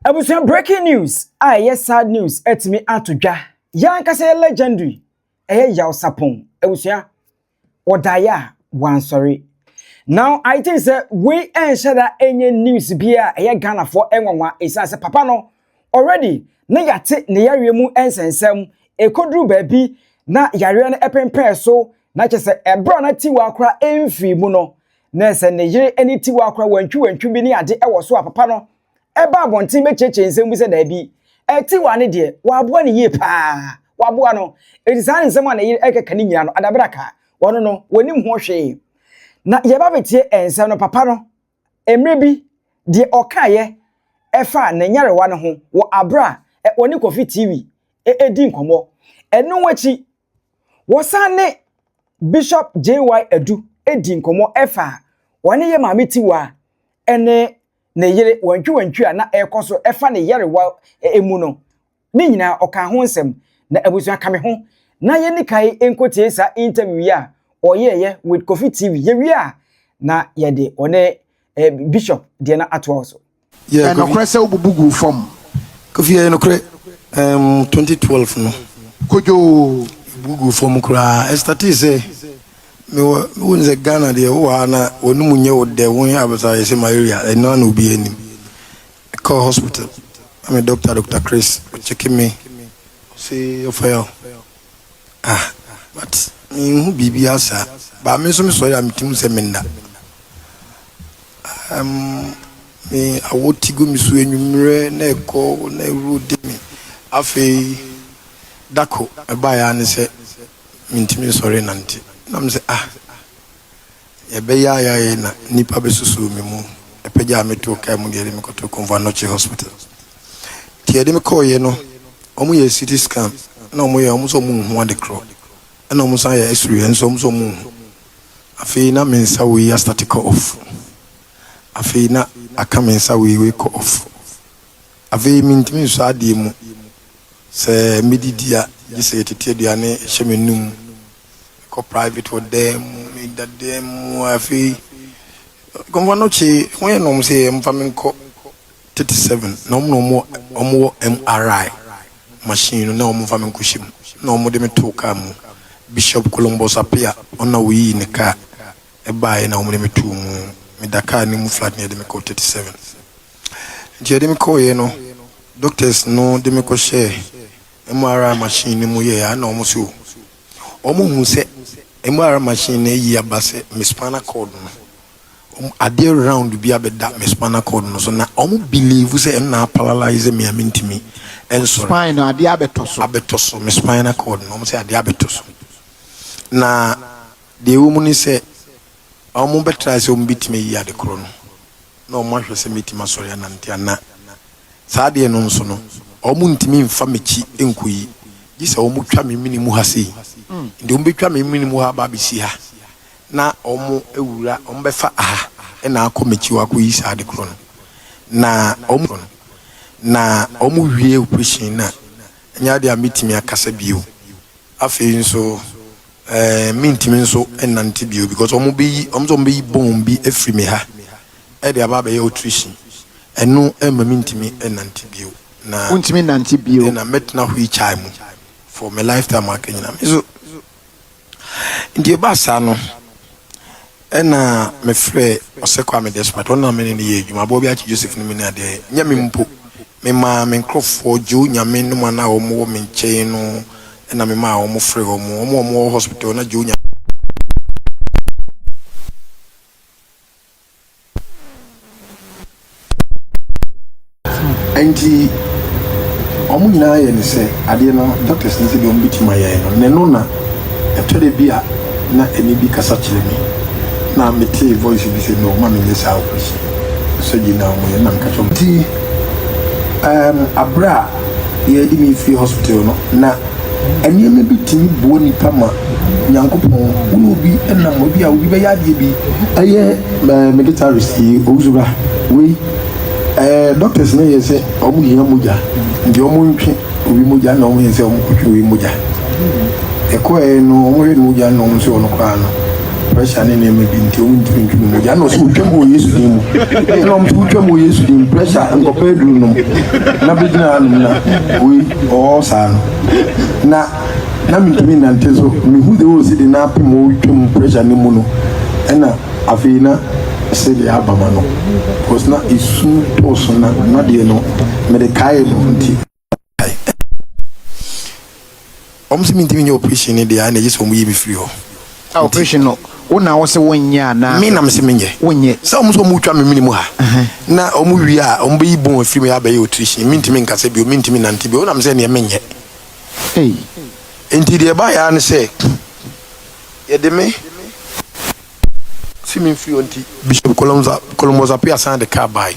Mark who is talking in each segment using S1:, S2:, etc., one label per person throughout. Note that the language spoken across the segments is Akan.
S1: Abusua, breaking news a ɛyɛ sad news atumi ato dwa. Yɛn ankasa yɛ legendary ɛyɛ Yaw Sarpong. Abusua, ɔdaeɛ a wansɔre. Now I think sɛ wei ɛnhyɛ da ɛnyɛ news bi a ɛyɛ Ghanafoɔ ɛnwanwa, ɛsiane sɛ papa no already na yɛate ne yareɛ mu nsɛnsɛm ɛkɔduru baabi na yareɛ no ɛpempɛn so, na kyerɛ sɛ ɛberɛ a na Tiwa akora ɛmfiri mu no, na sɛ ne yere ne Tiwa akora wantwi wantwi bi ne ade ɛwɔ so a, papa no ɛba abɔnten bɛkyerɛkyerɛ nsɛm bi sɛ daabi, ɛtiwa ne deɛ waboa ne yie paa, waboa no. Eti saa nsɛm a ne yere ɛkeka ne nyinaa no adabraka wɔno no wɔnim ho hwee. Na yɛba bɛtie nsɛm no, papa no mmerɛ bi deɛ ɔkaeɛ ɛfa ne nyarewa no ho wɔ abere a wɔne Kofi TV ɛdi nkɔmmɔ. Ɛno akyi wɔsan ne Bishop JY Adu ɛdi nkɔmmɔ ɛfa wɔne yɛ maame Tiwa ɛne ne yere wantwi wantwi a na ɛrekɔ so ɛfa ne yarewa emu no ne nyinaa ɔka ho nsɛm. Na abusua, ka me ho na yɛni kae nkotie saa interview yi a ɔyɛɛyɛ with Kofi TV. Yɛwie a na yɛde ɔne Bishop deɛ no atoa so.
S2: Yeah, Kofi.
S3: Ɛnokorɛ sɛ wobubu gu fam?
S2: Kofi, ɛyɛ nokorɛ. 2012 no.
S3: Kodwoo.
S2: Bugu fam koraa. Ɛstartee sɛ mewɔ wohu sɛ Ghana deɛ, wowɔ ha na wɔnom nyɛ wo dɛ wo abasa yɛ sɛ malaria, ɛno ana obi anim. Kɔ hospital na me doctor, Dr Chris, ɔkyɛke me, ɔsɛ ɔfa ah, but menhu biribi saa ba. Me nso mesɔre a metim sɛ menda me awɔ ti gu me so anwummerɛ na ɛkɔ na ɛwuro di me. Afei dako ɛbaeɛ a ne sɛ mentumi nsɔre nante, na me sɛ ah, yɛbɛyɛ ayɛayɛ na nnipa bɛsusu me mu ɛpɛgya a metoo kaa mu deɛ yɛde me kɔtoo Komfo Anokye Hospital. Nti yɛde me kɔɔyɛ no, ɔmo yɛ CT scan na ɔmo yɛ, ɔmo sɛ ɔmo nhu ade korɔ, ɛna ɔmo san yɛ X-ray nso, ɔmo sɛ ɔmo nhu. Afei na me nsa wei astart kɔ off, afei na aka me nsa wei, wei kɔ off. Afei mentumi nsɔ adeɛ mu sɛ medidi a, gye sɛ yɛtete aduane hyɛ me num. Kɔ private wɔ dan mu, meda dan mu. Afei Komfo Anokye ho yɛ nom sɛ yɛmfa me nkɔ 37 na ɔmo na ɔmo wɔ MRI machine no na ɔmo mfa me nkɔhyɛ mu, na ɔmo de me too kaa mu. Bishop Columbus Apia ɔna oyii ne kaa ɛbaeɛ na ɔmo de me too mu. Meda kaa ne mu flat na yɛde me kɔ 37. Nti yɛde me kɔɔeɛ no, doctors no de me kɔhyɛɛ MRI machine no mu yɛ a, na ɔmo so ɔmo hu sɛ MRI machine no ayi aba sɛ me spinal cord no, ɔmo adeɛ round bi abɛda me spinal cord no so, na ɔmo believe sɛ ɛno na paralyze me a mentumi ɛnsɔre.
S3: Spine no adeɛ abɛtɔ so?
S2: Abɛtɔ so, me spinal cord no, ɔmo sɛ adeɛ abɛtɔ so. Na deɛ ɛwɔ mu ne sɛ ɔmo bɛtry sɛ ɔmo bɛtumi ayi ade korɔ no na ɔmo ahwɛ sɛ mɛtumi asɔre anante ana. Saa adeɛ no nso no, ɔmo ntumi mfa m'akyi nkɔyi, gye sɛ ɔmo twa me mene mu ha sei. Nti ɔmo bɛtwa me mene mu ha aba abɛsi ha na ɔmo awura, ɔmo bɛfa aha ɛna akɔ m'akyi hɔ akɔyi saa ade korɔ no. Na ɔmo wie operation na ɛnyɛ adeɛ a mɛtumi akasa bio. Afei nso mentumi nso nnante bio because ɔmo bɛyi, ɔmo sɛ ɔmo bɛyi bone bi afiri me ha ɛde aba abɛyɛ operation. Ɛno ɛma mentumi nnante bio na
S3: Wontumi nante bio?
S2: Ɛna mɛtena wheelchair mu for my lifetime aka nyina me so. Nti ɛbaa saa no, ɛna mefrɛ Ɔsɛ Kwame Despite, ɔno na mene ne yɛ adwuma aboɔ bi akye Joseph no. Me ne adeɛ nyɛ me mpo, memaa me nkurɔfoɔ gye Nyame nom a na wɔn wɔ me nkyɛn no, ɛna memaa wɔn frɛ wɔn a wɔwɔ hospital na gye Nyame. Nti wɔn nyinaa yɛ ne sɛ adeɛ no, doctors no sɛ deɛ wɔn bɛtumi ayɛ no ne no. Na ɛtɔ da bi a na ɛne bi kasa kyerɛ me na metee voice bi sɛ no, ma menyɛ saa operation surgery na wɔn yɛ na meka kyerɛ wɔn. Nti abere a yɛde me firi hospital no, na nneɛma bi tumi boa nipa ma Nyankopɔn wo ne obi nam obi a obi bɛyɛ adeɛ bi. Ɛyɛ me guitarist yi, Owusura wei, doctors no yɛ sɛ ɔmo hia mogya, nti ɔmo ntwe obi mogya, na ɔmo yɛ sɛ ɔmo kɔtwe obi mogya. Ɛkɔɛ no, ɔmo hwɛ ne mogya na ɔmo sɛ ɔno koraa no. Pressure ne nneɛma bi nti ɔmo ntumi ntwe me mogya. Ɛna ɔse otwam wɔ Yesu din mu. Ɛna ɔmo se wotwam wɔ Yesu din mu, pressure nkɔpɛ aduru nom na bɛgyina hanom na wei ɔwɔ saa no. Na na mentumi nnante so. Mehu the way ɔsi de no apem ɔretwam pressure no mu no ɛna afei na sɛdeɛ aba ma no because na esu dɔɔso na na deɛ no mede kae no nti. Wɔn sɛ mentumi nyɛ operation no deɛ a na ɛgye sɛ wɔn yi me firi hɔ.
S3: A operation no wo na wo se wonyɛ anaa?
S2: Me na me se menyɛ.
S3: Wonyɛ.
S2: Sɛ wɔn sɛ wɔn retwa me mene mu ha na wɔn wie a wɔn bɛyi bone afiri mu abɛyɛ operation mentumi nkasa bio mentumi nante bio na me sɛ neɛ menyɛ.
S3: Ei.
S2: Nti deɛ ɛbaeɛ ara ne sɛ yɛde me. Se memfiri hɔ nti, Bishop Columbus Appiah san de car bae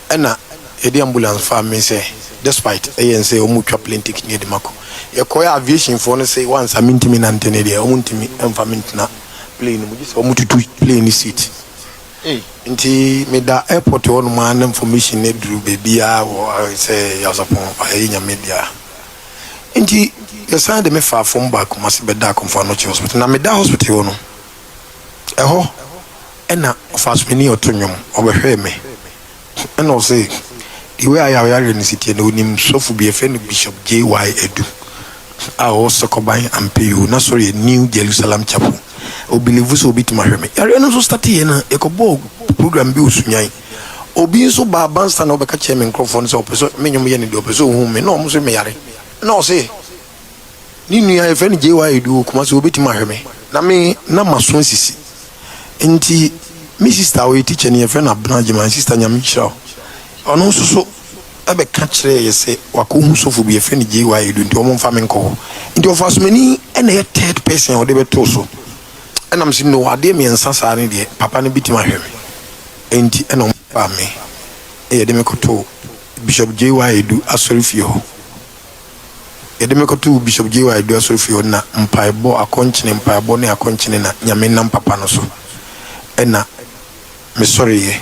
S2: ɛna yɛde ambulance faa me sɛ despite ɛyɛ nsɛ wɔn retwa plane ticket ne yɛde makɔ. Yɛkɔɛ a aviation foɔ no se once a mentumi nante no deɛ wɔn ntumi mfa me ntena plane no mu gye sɛ wɔn tutu plane no seat. Nti meda airport hɔ nom ara na information no aduru baabiara wɔ sɛ Yawsapɔn ayɛ Nyame dea. Nti yɛsan de me faa fam baa Kumasi bɛdaa Komfo Anokye hospital na meda hospital hɔ no Ɛhɔ na ɔfaasomani a ɔto nnwom, ɔbɛhwɛɛ me na ɔse the way a yareɛ no si teɛ no, ɔnim sɔfo bi, yɛfrɛ no Bishop JY Adu a ɔwɔ Sɔkɔban Ampeyoo, n'asɔre yɛ New Jerusalem Chapel. Ɔbelieve sɛ ɔbɛtumi ahwɛ me. Yareɛ no nso starteeɛ no, yɛkɔbɔɔ program bi wɔ Sunyani. Obi nso baa Bansa na ɔbɛka kyerɛɛ me nkurɔfoɔ no sɛ ɔpɛ sɛ me nnwom yɛ no deɛ, ɔpɛ sɛ ɔhu me, na wɔn nso meyare. Na ɔse. Ne nua yɛfrɛ no JY Edu wɔ Kumasi obetumi ahwɛ me na me na maso asisi nti me sister ɔyɛ teacher ni yɛfrɛ no Abena Agyeman sister Nyame nhyira wo ɔno nso so ɛbɛka kyerɛɛ yɛ sɛ wakɔhu sɔfo bi yɛfrɛ no JY Edu nti wɔn mfa me nkɔ hɔ nti ɔfa asomani ɛna ɛyɛ third person a ɔde bɛtoo so ɛna mese no adeɛ mmiɛnsa saa ne deɛ papa no bɛtumi ahwɛ me nti ɛna wɔn faa me ɛyɛ de me kɔtoo Bishop JY Edu asɔrefie hɔ. Yɛde me kɔtoo Bishop JY Adu asɔrefie hɔ na mpaebɔ, akɔnkyene, mpaebɔ ne akɔnkyene na Nyame nam papa no so na me sɔreeɛ.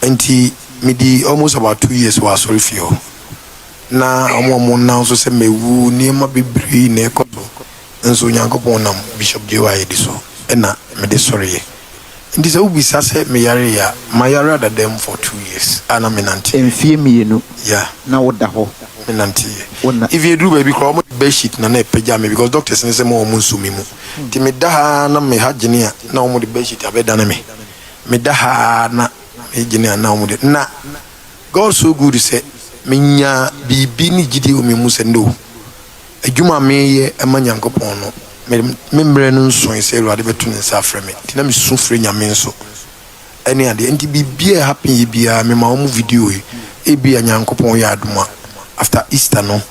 S2: Nti me dii almost about 2 years wɔ asɔrefie hɔ. Na wɔn a wɔn nan so sɛ mawu, nneɛma bebree na ɛkɔ so. Nso Onyankopɔn nam Bishop JY Adu so na mede sɔreeɛ. Nti sɛ wobisa sɛ meyareeɛ a, mayare adada mu for 2 years a na menanteeɛ.
S3: Mfeɛ 2
S2: Yeah.
S3: na woda hɔ.
S2: Menanteeɛ.
S3: Wona.
S2: Even ɛduru baabi koraa wɔde bedsheet na na ɛpagya me because doctors no sɛ ma wɔn nso me mu. Nti meda ha na me ha gyene a na wɔde bedsheet abɛdane me. Meda ha na me gyene a na wɔde na God so good sɛ menya biribi ne gyidie wɔ me mu sɛ no adwuma a meyɛ ma Nyankopɔn no me me mmerɛ no nsoe sɛ Awurade bɛto ne nsa afrɛ me. Nti na mesu frɛ Nyame nso ɛne adeɛ. Nti biribi a happen yɛ biara mema wɔn video yi. Ebia Nyankopɔn yɛ adom a after Easter no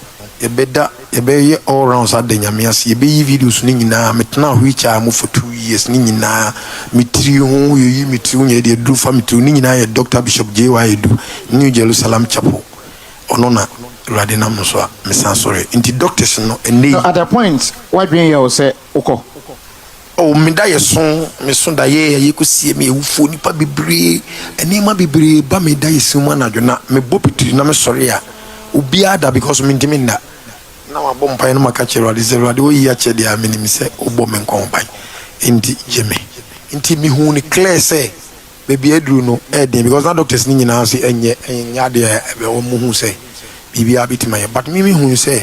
S2: yɛbɛda yɛbɛyɛ all rounds ada Nyame ase. Yɛbɛyi videos no nyinaa. Metena wheelchair mu for 2 years ne nyinaa. Me tiri ho yɛyi me tiri ho nyɛ deɛ duru fa me tiri ho ne nyinaa yɛ Dr. Bishop J.Y. Edu New Jerusalem Chapel. Ɔno na Awurade nam no so a mesan sɔre. Nti doctors no ɛnnɛ yi.
S3: So at a point w'adwene yɛ wo sɛ wokɔ?
S2: Oh, me da yɛ so, me so da yɛ yɛ kɔsie me awufoɔ nipa bebree, nneɛma bebree ba me da yɛ si mu anadwo na mebɔ pitiri na mesɔre a obiara da because mentumi nda. Na mabɔ mpaeɛ na maka kyerɛ Awurade sɛ Awurade woyi akyɛ deɛ a menim sɛ wobɔ me nkwa ho ban nti gye me. Nti mehuu no clear sɛ baabi aduru no ɛyɛ den because na doctors no nyinaa se ɛnyɛ ɛnyɛ adeɛ a ɛbɛ wɔn hu sɛ biribiara bɛtumi ayɛ but me mehu sɛ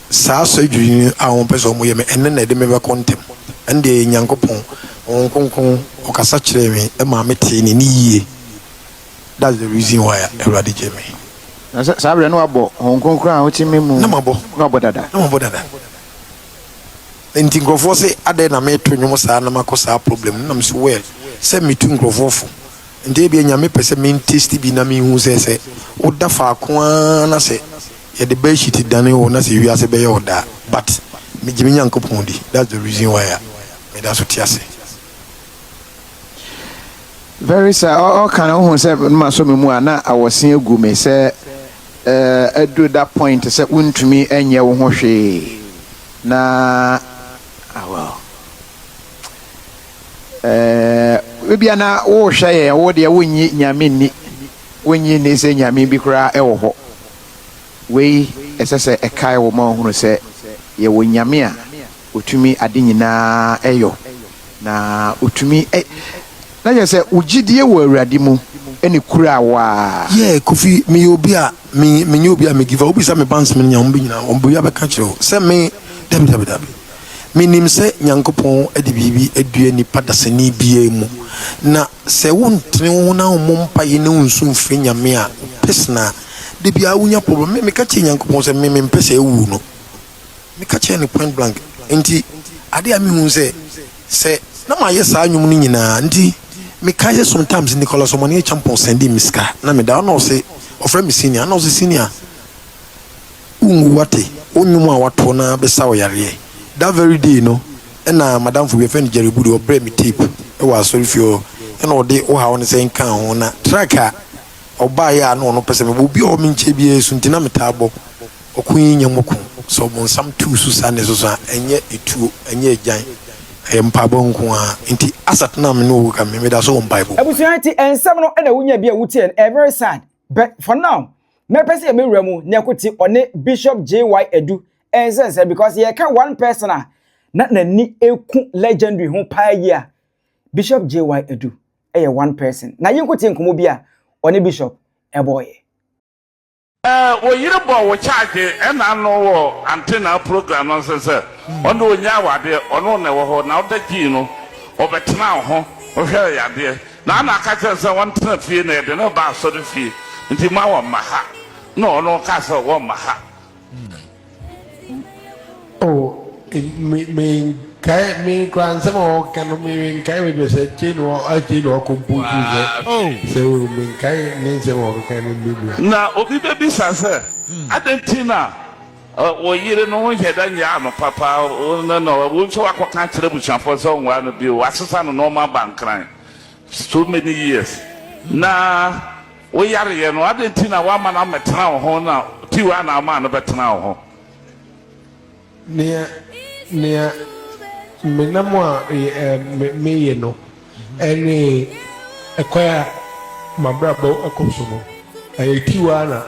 S2: saa surgery no a wɔn pɛ sɛ wɔn yɛ me ɛno na ɛde me bɛkɔ ntɛm. Ɛno deɛ Nyankopɔn Honhom Kronkron ɔkasa kyerɛɛ me ɛmaa me tee ne ne yie. That's the reason why Awurade gye me.
S3: Na sɛ saa berɛ no wabɔ Honhom Kronkron a wote me mu.
S2: Na mabɔ.
S3: Na wabɔ dada.
S2: Na mabɔ dada. Nti nkurɔfoɔ sɛ adɛn na meto nnwom saa na makɔ saa problem no na mesɛ well sɛ metu nkurɔfoɔ fo nti ebia Nyame pɛ sɛ men taste bi na menhu sɛ sɛ woda faako ara na sɛ yɛde bedsheet dane wo na sɛ wiase bɛyɛ wo daa but megye me Nyankopɔn di, that's the reason why a meda so te ase.
S3: Very sad. Ɔka no wohu sɛ no masɔ me mu a na awɔse agu me sɛ aduru that point sɛ wontumi nyɛ wo ho hwee na ah well ebia na wohwɛ yɛn wo deɛ wonnyi Nyame nni, wonnyi nni sɛ Nyame bi koraa ɛwɔ hɔ. Wei ɛsɛ sɛ ɛkae wo ma wohunu sɛ yɛwɔ Nyame a ɔtumi ade nyinaa ɛyɔ. Na ɔtumi ɛ, na kyerɛ sɛ wo gyidie wɔ Awurade mu na ɛkuraa wo ara.
S2: Yeah Kofi meyɛ obi a me menyɛ obi a me give up wobisa me bands me no nya wɔn bɛ nyina wɔn bɛ bɛka kyerɛ wo sɛ me dabi dabi dabi menim sɛ Nyankopɔn de biribi adua nipa dasani biara mu na sɛ wo ntene wo ho na wo mmɔ mpaeɛ na wo nsu mfrɛ Nyame a wo personal da biara wonya problem me meka kyerɛ Nyankopɔn sɛ me mempɛ sɛ awu no Meka kyerɛɛ no point blank. Nti ade a mehu sɛ sɛ na mayɛ saa nnwom no nyinaa nti mekae sɛ sometimes Nicholas Omane Acheampong sɛndee me sika na meda hɔ na ɔse ɔfrɛ me senior na ɔse senior wonwu wate wo nnwom a watoɔ no ara bɛsa wo yareɛ. That very day no ɛna madamfo bi yɛfrɛ no Jerry Budu ɔbrɛɛ me tape wɔ asɔrefie hɔ ɛna ɔde wo haw no sɛn kaa ho na track a ɔbaeɛ a na ɔno pɛ sɛ mebɔ obi a ɔwɔ me nkyɛn biara su nti na metaa bɔ. Ɔko yi nyɛ mo ko. Sɛ ɔbonsam tu so saa na ɛsoso a, ɛnyɛ etuo, ɛnyɛ agyan, ɛyɛ mpaebɔ nko ara. Nti Asat no a me ne wo reka me, meda so wɔ mpaebɔ mu.
S1: Abusua nti nsɛm no na wonya bi a wotie no ɛyɛ very sad but for now mɛpɛ sɛ yɛbɛwura mu na yɛkɔte ɔne Bishop JY Adu nsɛnsɛm because yɛka one person a na n'ani ku legendary ho paa yi a Bishop JY Adu ɛyɛ one person na yɛnkɔtie nkɔmmɔ bi a ɔne Bishop ɛbɔɔyɛ.
S4: Wo yere bɔ wo charge ɛna ano wɔ antenna program no ase sɛ ɔno ɔnya awadeɛ ɔno na ɛwɔ hɔ na ɔda gyii no ɔbɛtena wo ho ɔhwɛ no yadeɛ na ana aka kyerɛ no sɛ ɔntena fie na yɛde no ba asɔre fie nti ma wɔmma ha na ɔno ɔka sɛ wɔmma ha.
S5: Oh, me me nkae me kura nsɛm a ɔka no me nkae baabi a sɛ kyei na ɔkyei na ɔkɔmpo sɛ
S6: Oh.
S5: sɛ o me nkae ne nsɛm a ɔkeka no bebree.
S4: Na obi bɛbisa sɛ, Adɛn nti na wo yere no wonhyɛ da nnyaa no papa? Wo ne no, wo nso woakɔka akyerɛ abusuafoɔ sɛ wonware no bio, woasesa no nnoɔma aba Nkran so many years, na woyareɛ no, adɛn nti na woamma no ammɛtena wo ho na tiwaa na womaa no bɛtenaa wo ho?
S5: Nea nea menam a me meyɛ no ne ɛkwan a m'abrabɔ kɔ so no, ɛyɛ tiwa na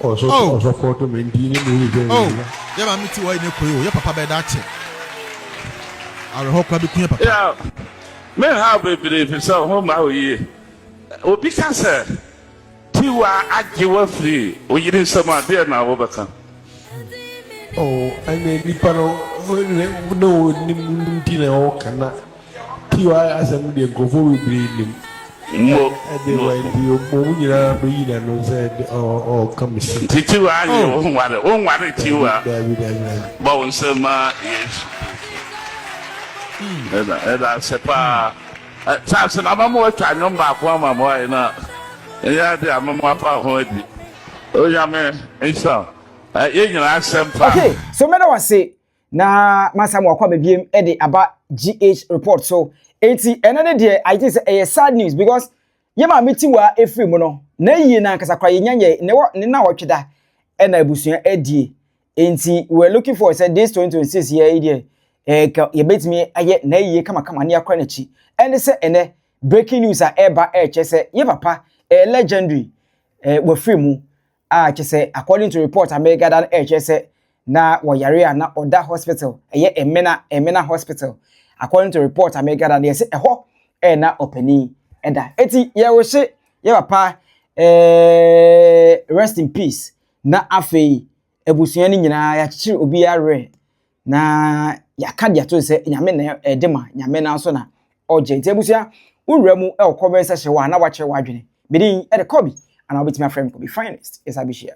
S5: ɔsɔ
S6: Oh.
S5: ɔsɔpɔto me nti ne mehu sɛ
S6: Oh,
S5: ɛyɛ.
S6: yɛ maame ti wɔ yi ne koe o, yɛ papa bɛyɛ da akyɛ. Awerɛhɔ koraa bɛku yɛ papa.
S4: Yeah, menhaw bebree efisɛ wo ho mma wo yie. Obi ka sɛ Tiwa agye wo afiri wo yere nsam a, deɛn na wobɛka?
S5: Oh, ɛnna nipa no na ɔnim nti na ɔka na Tiwa asɛm deɛ nkurɔfoɔ bebree nim.
S4: Mo,
S5: Ɛde
S4: mo.
S5: wa nti wɔn nyinaa bɛyi n'ano sɛ ɔka me si.
S4: Nti Tiwa anye
S6: Oh.
S4: wo nware, wo nware
S5: Dabi,
S4: Tiwa.
S5: dabi, dabi, dabi.
S4: Bɔ wo nsam ma Yesu Kristo. Ɛda, ɛda ase paa. Charles na mama watwa nnwom baako ama mo ayɛ na ɛnyɛ ade a mama afa ho adi. Onyame nhyira wo. Yɛn nyinaa asɛm pa.
S1: Okay, so mɛda wase na masa mo akɔ ababiem de aba GH report so. Enti ɛnɛ ne deɛ I think sɛ ɛyɛ sad news because yɛ maame tiwa efiri mu no na yie na ankasa koraa yɛnya nyɛ ne wɔ ne na wɔtwe da ɛna abusua adie. Enti we are looking forward sɛ this 2026 yɛ yi deɛ eh, ka yɛbɛtumi ayɛ n'ayie kamakama ne akora n'akyi. Ɛne sɛ ɛnɛ breaking news a ɛreba ɛrekyɛ sɛ yɛ papa ɛyɛ legendary eh, wafiri mu a kyɛ sɛ according to report a megada no ɛrekyɛ sɛ na wɔyare a na ɔda hospital ɛyɛ Emena Emena hospital according to report a megada no yɛsɛ ɛhɔ ɛna ɔpanin ɛda. Eti yɛrehye yɛ papa eh, rest in peace Na afei abusua no nyinaa yɛakyekyere obiara werɛ na yɛaka de ato sɛ Nyame na ɛde ma, Nyame na nso na ɔgye. Nti abusua, wowura mu wɔ comment section hɔ a na wakyerɛ w'adwene. Me din ɛde Kobe, anaa wobɛtumi afrɛ me Kobe Finest. Yɛsa bɛhyia.